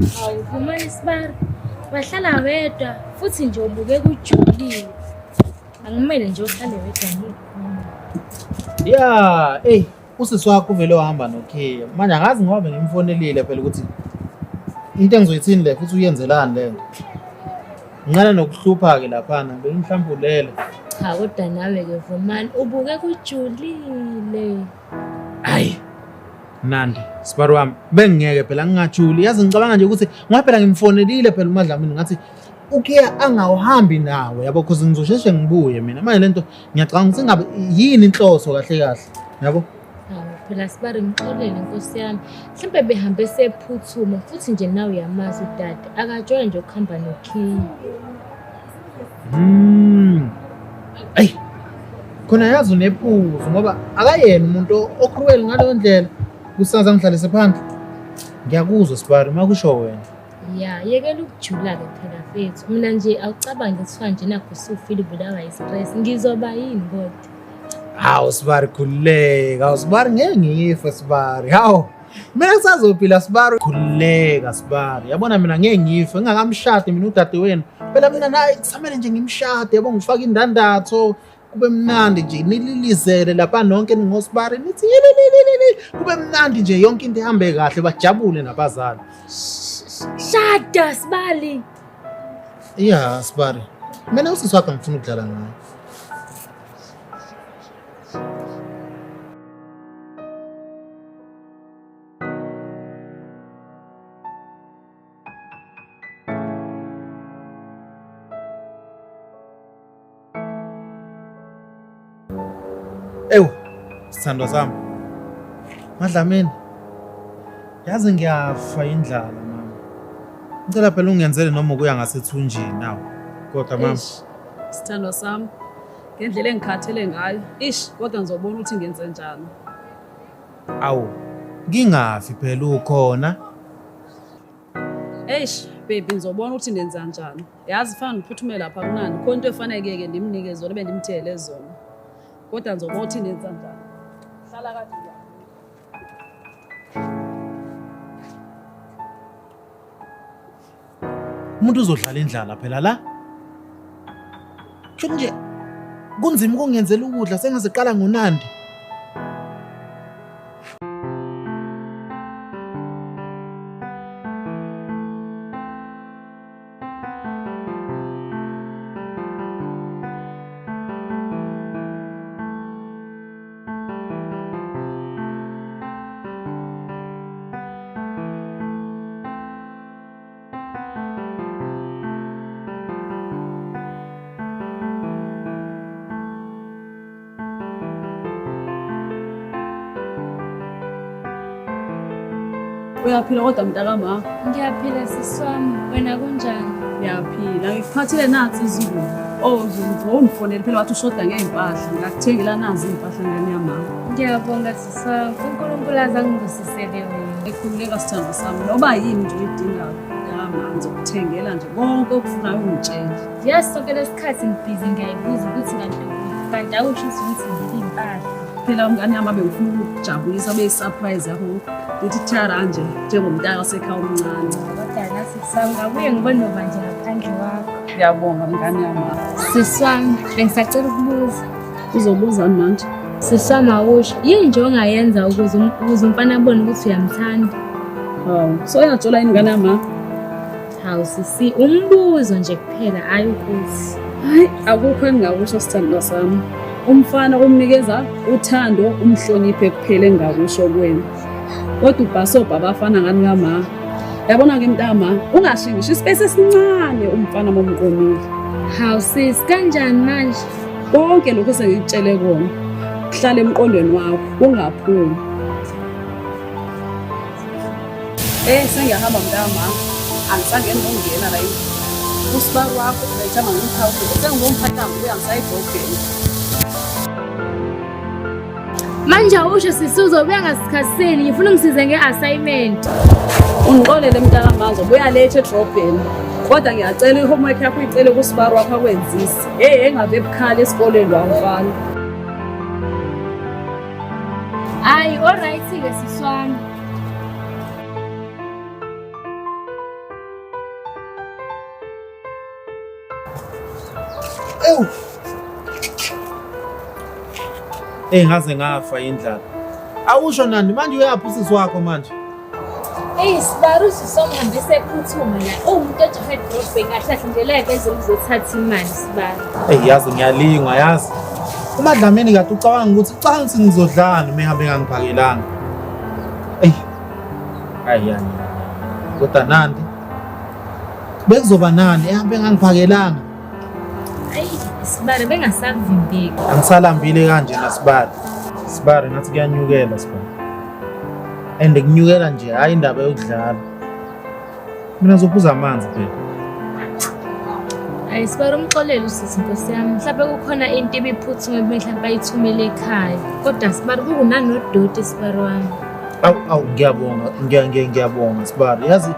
Hawu Vumani sibari, wahlala wedwa futhi nje ubukeka ujulile. Angimele nje uhlale wedwa ngeke. Ya, ey, usisi wakho uvele wahamba noKhiya. Manje angazi ngoba ngimfonelile phela ukuthi into engizoyithini le futhi uyenzelani le nto. Nginqena nokuhlupha-ke laphana, bengimhlawumbe ulele. Cha kodwa nawe-ke Vumani ubukeka ujulile. Hayi. Nandi, sibari wami, bengingeke phela ngingajuli. Yazi ngicabanga nje ukuthi ngoba phela ngimfonelile phela uMadlamini ngathi uKhiya angawuhambi nawe yabo cause ngizosheshe ngibuye mina. Manje lento ngiyacabanga ukuthi ingabe yini inhloso kahle kahle yabo. Hawu phela sibari ngixolele nkosi yami. Mhlawumbe behambe sephuthuma futhi nje nawe uyamazi udade. Akajwayele nje ukuhamba noKhiya. Ayi. Khona yazi unephuzu ngoba akayena umuntu ocruel ngaleyo ndlela. Kusaza ngihlalise phandle. Ngiyakuzwa sibari uma kusho wena. Ya, yekela ukujula-ke phela mfethu. Mina nje awucabange kuthiwa nje nakho usufile ubulawa yi-stress. Ngizoba yini kodwa? Hawu sibari khululeka, hawu sibari ngeke ngife sibari. Hawu. Mina ngisazophila sibari. Khululeka sibari. Yabona mina ngeke ngife ngingakamshadi mina udadewenu. Phela mina naye kusamele nje ngimshade yabo ngifake indandatho kube mnandi nje nililizele lapha nonke ningosibari nithi yilililili kube mnandi nje yonke into ihambe kahle bajabule nabazali. Shada sibali. Ya sibari. Mina usisi wakho ngifuna ukudlala ngaye. Ewu, sithandwa sami. Madlamini. Yazi ngiyafa indlala mama. Ngicela phela ungenzele noma ukuya ngasethunjini nawe. Kodwa mama, Eish, sithandwa sami, ngendlela engikhathele ngayo, ish, kodwa ngizobona ukuthi ngenze njani. awu, ngingafi phela ukhona. Eish, baby, ngizobona ukuthi ndenza njani. Yazi fana ngiphuthume lapha kunani, khona into efanele-ke ndimnike zona bendimthele zona. Kodwa ngizobona ukuthi ndenza njani. Hlala kade la. Umuntu uzodlala indlala phela la. Kusho nje kunzima ukungenzela ukudla sengaze qala ngoNandi. Uyaphila kodwa mntakama? Ngiyaphila sisi wami, wena kunjani? Ngiyaphila. Ngikuphathele nathi izingubo. Oh, ungifonele phela wathi ushoda ngey'mpahla. Ngakuthengela nazi iy'mpahla ngane yamama. Ngiyabonga sisi wami. uNkulunkulu aze angibusisele wena. Ekhululeka sithandwa sami. Noba yini nje oyidingayo mntakama, ngizokuthengela nje konke okufunayo ungitshele. Yazi sonke lesikhathi ngibhizi ngiyayibuza ukuthi kanti ukuphi, kanti awusho ukuthi ngithengile iy'mpahla. Phela mngane yami bengifuna ukukujabulisa ube yi-surprise yakho. Ngithi thara nje njengomntaka wasekhaya omncane. Kodwa nathi sisi wami ngabuye ngibone noba nje ngaphandle kwakho. Ngiyabonga mngane yami. Sisi wami, bengisacela ukubuza. Uzobuzani manje? Sisi wami awusho, yini nje ongayenza ukuze umfana abone ukuthi uyamthanda? Hawu, so uyajola yini ngane yami? Hawu sisi, umbuzo nje kuphela hayi ukuthi. Hayi, akukho engingakusho sithandwa sami. Umfana umnikeza uthando, umhloniphe kuphela engingakusho kuwena. Kodwa ubhasobha abafana ngani kama. Yabona ke mntama, ungashiyi ngisho ispace esincane umfana momqomile. Hawu sisi, kanjani manje? Konke lokhu esengikutshele kona kuhlala emqondweni wakho, ungaphumi. Sengiyahamba mntama. Angisangeni nokungena la endlini. Usibaru wakho uyayithanda ngimphawule. Sengizomphatha ngibuya ngisayidrobheni. Manje awusho sisi uzobuya ngasikhathi ngifuna ungisize nge-assignment. Ungixolele mntaka uzobuya late edrobheni. Kodwa ngiyacela i-homework yakho uyicele kusibaru wakho akwenzise. Hey, engave ebukhali esikoleni lo mfana. Hayi, alright-ke sisi wami. Ewu. Ey ngaze ngafa indlala. Awusho Nandi manje uyaphi usisi wakho manje? Eyi sibari usisi wami ephuthuma la. Uwumuntu ojahe edrobheni kahle kahle nje la beze uzothatha imali sibari. Eyi yazi ngiyalingwa yazi. UMadlamini kade ucabanga ukuthi ucabanga ukuthi ngizodlani uma ehambe engangiphakelanga. Eyi. Hayi yani. Kodwa Nandi bekuzoba nani ehambe engangiphakelanga. Ayi sibari bengasakuvimbeki. Angisalambile kanje nasibari. Sibari ngathi kuyanyukela sibari. And kunyukela nje hayi indaba yokudlala. Mina ngizophuza amanzi phela. Ayi sibari umxolele usisi nkosi yami. Mhlawumbe kukhona into ebiphuthuma mhlawumbe ayithumele ekhaya. Kodwa sibari kukunanodoti sibari wami. Awu awu ngiyabonga ngiyabonga sibari. Yazi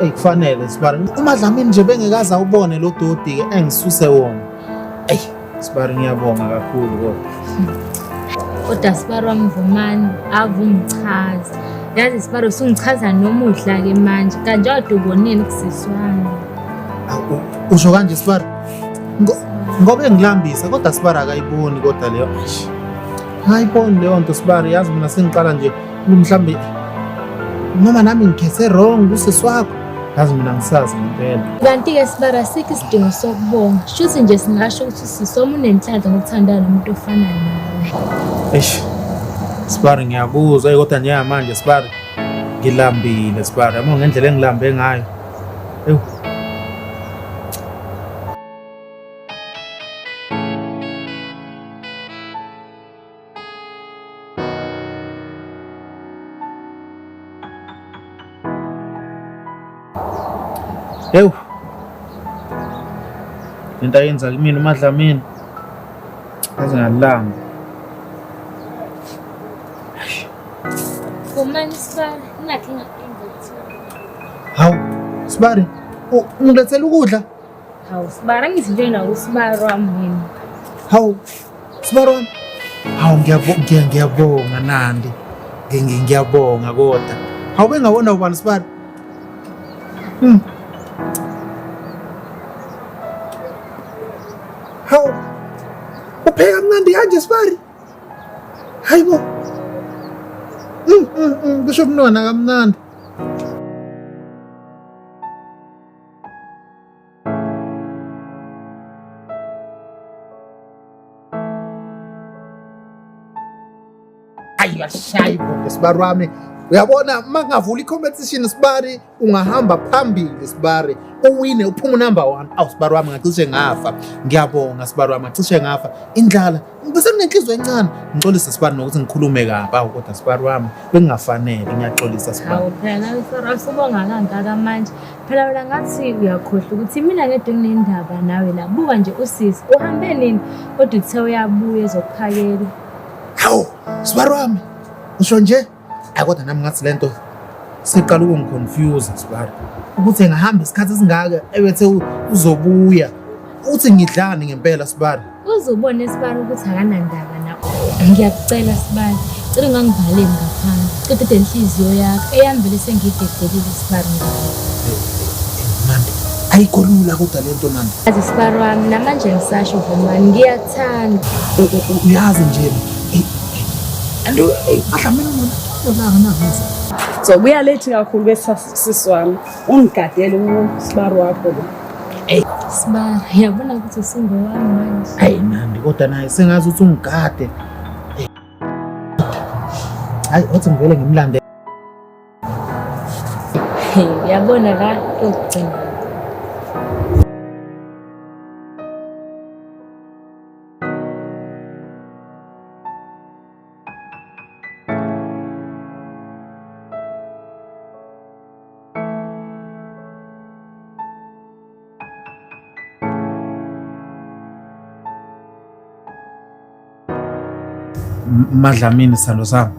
ey kufanele sibari. UMadlamini nje bengekaze awubone lo doti ke engisuse wona. Ey sibari ngiyabonga kakhulu kodwa. Kodwa sibari wami Vumani ave ungichaza. Yazi sibari usungichaza noma udla-ke manje. Kanti kade uboneni kusisi wami. Awu, usho kanje sibari. Ngoba engilambisa kodwa sibari akayiboni kodwa leyo. Eish. Ayiboni leyo nto sibari yazi mina sengiqala nje mhlambe noma nami ngikhethe wrong kusisi wakho. Yazi mina ngisazi ngempela. Kanti-ke sibari asikho isidingo sokubonga. Shuthi nje singasho ukuthi usisi wami unenhlanhla ngokuthandana nomuntu ofana nawe. Eish. Sibari ngiyakuzwa kodwa njengamanje sibari ngilambile sibari. Yabo ngendlela engilambe ngayo. Ewu. Ewu. Into ayenza kimina uMadlamini. Ngaze ngalamba. Vumani sibari, nakhe ngakwenza. Hawu, Sibari, ungilethela ukudla? Hawu sibari, angithi nje nawo usibari wami mina. Hawu, Sibari wami. Hawu ngiyabonga ngiyabonga Nandi. Ngiyabonga kodwa. Hawu bengawona ubani Sibari? Hawu. Upheka mnandi kanje Sibari? Hayibo. Kusho kunona kamnandi. Ayi uyashaya ibhonge Sibari wami. Uyabona uma kungavula i-competition Sibari ungahamba phambili Sibari uwine uphume number 1. Awu Sibari wami ngacishe ngafa. Ngiyabonga Sibari wami ngacishe ngafa. Indlala bese kunenhliziyo encane. Ngixolisa Sibari nokuthi ngikhulume kabi. Awu kodwa Sibari wami bengingafanele ngiyaxolisa Sibari. Hawu phela nawe sibari awusubonga kangaka manje. Phela wena ngathi uyakhohlwa ukuthi mina ngedwa nginendaba nawe la. Buka nje usisi uhambe nini kodwa uthe uyabuya ezokuphakela. Hawu Sibari wami usho nje hayi kodwa nami ngathi lento siqala ukungiconfuse Sibari ukuthi engahamba isikhathi esingaka ebethe uzobuya uthi ngidlani ngempela Sibari. Uzubone sibari ukuthi akanandaba na. Ngiyakucela sibari, cela ungangivaleli ngaphandle. Qede inhliziyo yakho eyami vele sengiyidedelile sibari ngayo. Nandi ayikho lula kodwa lento Nandi. Yazi sibari wami namanje ngisasho Vumani ngiyakuthanda. Uyazi nje and Madlamini mina langa. So kuya late kakhulu besisi wami. Ungigadele usibari wakho lo. Sibari, uyabona ukuthi usungowami manje. Hayi Nandi kodwa naye sengazi ukuthi ungigade. Hayi othi ngivele ngimlande. Uyabona la kokugcina. Madlamini sithando sami.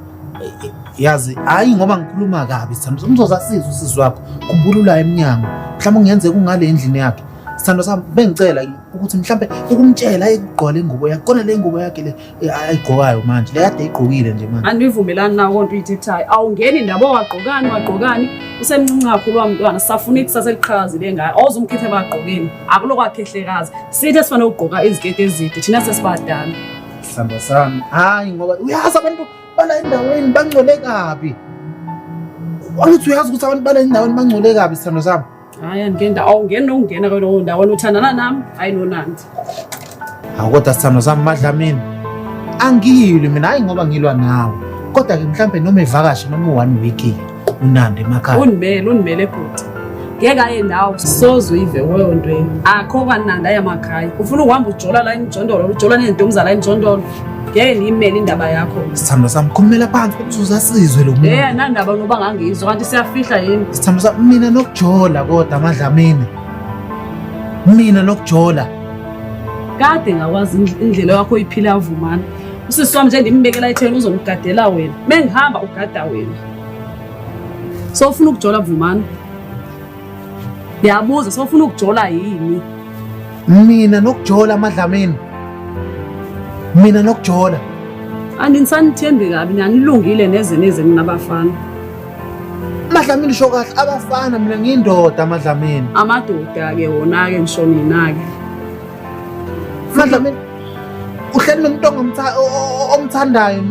Yazi hayi ngoba ngikhuluma kabi sithando sami uzozasiza usisi wakho. Khumbula ula emnyango. Mhlawumbe kungenzeka ungale endlini yakhe. Sithando sami bengicela ukuthi mhlawumbe ukumtshela ayigqoke ingubo yakhe. Khona le ngubo yakhe le ayigqokayo manje. Le kade ayigqokile nje manje. Andivumelani nawo konke uyithethayo. Awungeni ndaba wagqokani wagqokani. Usemncinci kakhulu wamntwana, sisafuna ikusasa eliqhakazile ngayo. Awuze umkhethe ebagqokeni, akulokhu akhehlekazi. Sithi esifanele ukugqoka iziketi ezide, thina sesibadala. Sithandwa sami, hayi ngoba uyazi abantu bala endaweni bangcole kabi. Angithi uyazi ukuthi abantu bala endaweni bangcole kabi sithandwa sami. Hayi angenda, awungeni nokungena kuleyo ndawo, wena uthandana nami, hayi noNandi. Hawu kodwa sithandwa sami MaDlamini. Angilwi mina hayi ngoba ngilwa nawe. Kodwa ke mhlambe noma evakashe noma one week uNandi emakhaya. Unimele, unimele bhuti. Ngeke aye ndawo, soze uyive kuyo nto yenu. Akho kwaNandi aye emakhaya. Ufuna ukuhamba ujola la emjondolo, ujola nezintombi zala emjondolo. Ngeke ngiyimele indaba yakho. Sithandwa sami khulumela phansi ukuthi uzasizwe lo muntu. Eh, nandaba noba ngangizwa kanti siyafihla yini? Sithandwa sami mina nokujola kodwa MaDlamini. Mina nokujola. Kade ngakwazi indlela yakho oyiphila Vumani. Usisi wami nje ndimbekela etheni uzomgadela wena. Mengihamba ugada wena. So ufuna ukujola Vumani? Ngiyabuza so ufuna ukujola yini? Mina nokujola MaDlamini. Mina nokujola. Andisanithembi kabi nanilungile neze neze nina bafana. MaDlamini sho kahle abafana mina ngiyindoda MaDlamini. Amadoda ke wona ke ngisho nina ke. MaDlamini uhleli nomuntu omthandayo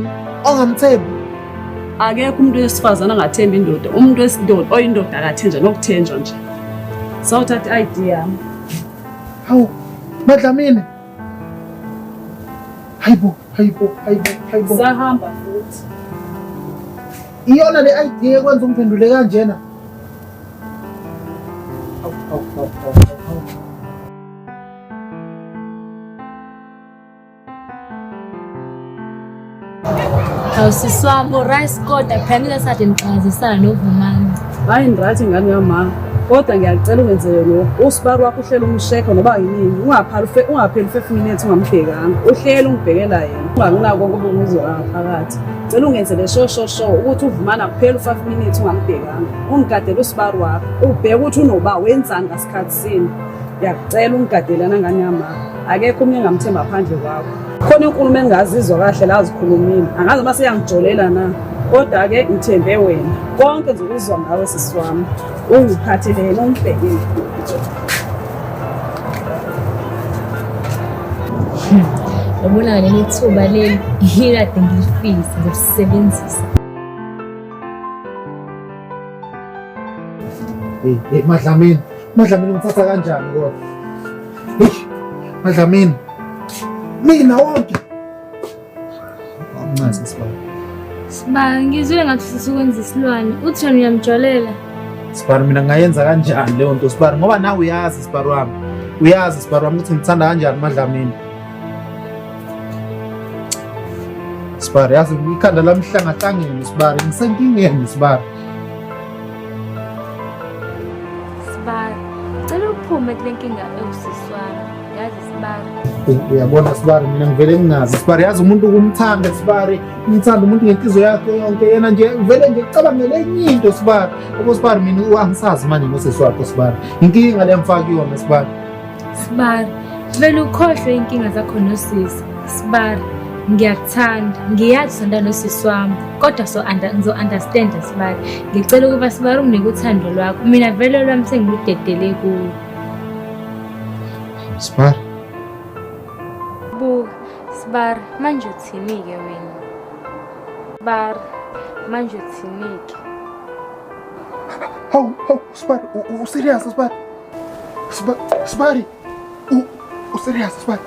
ongamthembi. Akekho umuntu wesifazane angathembi indoda. Umuntu wesidoda oyindoda akathenjwa nokuthenjwa nje. Sawuthatha i-ID yami. Hawu MaDlamini. Hayibo, hayibo, hayibo, hayibo. Sahamba futhi. Iyona le ID ekwenza ungiphendule kanjena. Hawu, hawu, hawu, hawu, hawu. Hawu sisi wami urice kodwa phela ngisade nixakazisana noVumani. Hayi ngirathi ngane yamama. Kodwa ngiyacela ungenzele lokhu. Usibari wakho uhlele umshekho noba yinini. Ungaphali ungapheli 5 minutes ungambhekanga. Uhlele ungibhekela yena. Ungakunako konke obungizwa ngaphakathi. Cela ungenzele sho sho sho ukuthi uVumani akupheli u5 minutes ungambhekanga. Ungigadele usibari wakho. Ubheke ukuthi unoba wenzani ngasikhathi sini. Ngiyakucela ungigadelana ngane yamama. Akekho omunye engamthemba phandle kwakho. Khona inkulumo engingazizwa kahle la azikhulumile. Angazi uma seyangijolela na. Kodwa-ke ngithembe wena. Konke ngizokuzwa ngawe sisi wami. Ungiphathelene ungibhekile. Yabona leli thuba leli yikade ngilifisa ngizolisebenzisa. Hey, hey MaDlamini, MaDlamini ungithatha kanjani kodwa? Hey, MaDlamini. Mina wonke. Awuncaze sibali. Sibali, ngizwile ngathi usukwenza isilwane. Uthi wena uyamjolela. Sibali mina ngayenza kanjani leyo nto Sibali ngoba nawe uyazi Sibali wami. Uyazi Sibali wami ukuthi ngithanda kanjani MaDlamini. Sibali yazi ikhanda lami hlangahlangene Sibali ngisenkingeni Sibali. Sibali, cela uphume kule nkinga ewusisi wami. Yazi Sibali. Uyabona Sibari mina ngivele ngingazi Sibari yazi umuntu ukumthanda Sibari umthanda umuntu ngenhliziyo yakhe yonke yena nje vele nje kucabangele enye into Sibari yabo Sibari mina angisazi manje nosisi wakho Sibari inkinga le ngifaka kuyona Sibari. Sibari, vele ukhohlwe inkinga zakho nosisi. Sibari, ngiyakuthanda, ngiyazi usonda nosisi wami, kodwa so ngizo-understand Sibari. Ngicela ukuba Sibari unginike uthando lwakho. Mina vele lwami sengiludedele kuwe. Sibari. Buka, Sibari, manje uthini-ke wena? Sibari, manje uthini-ke? Hawu, hawu, Sibari, userious Sibari? Sibari, userious Sibari?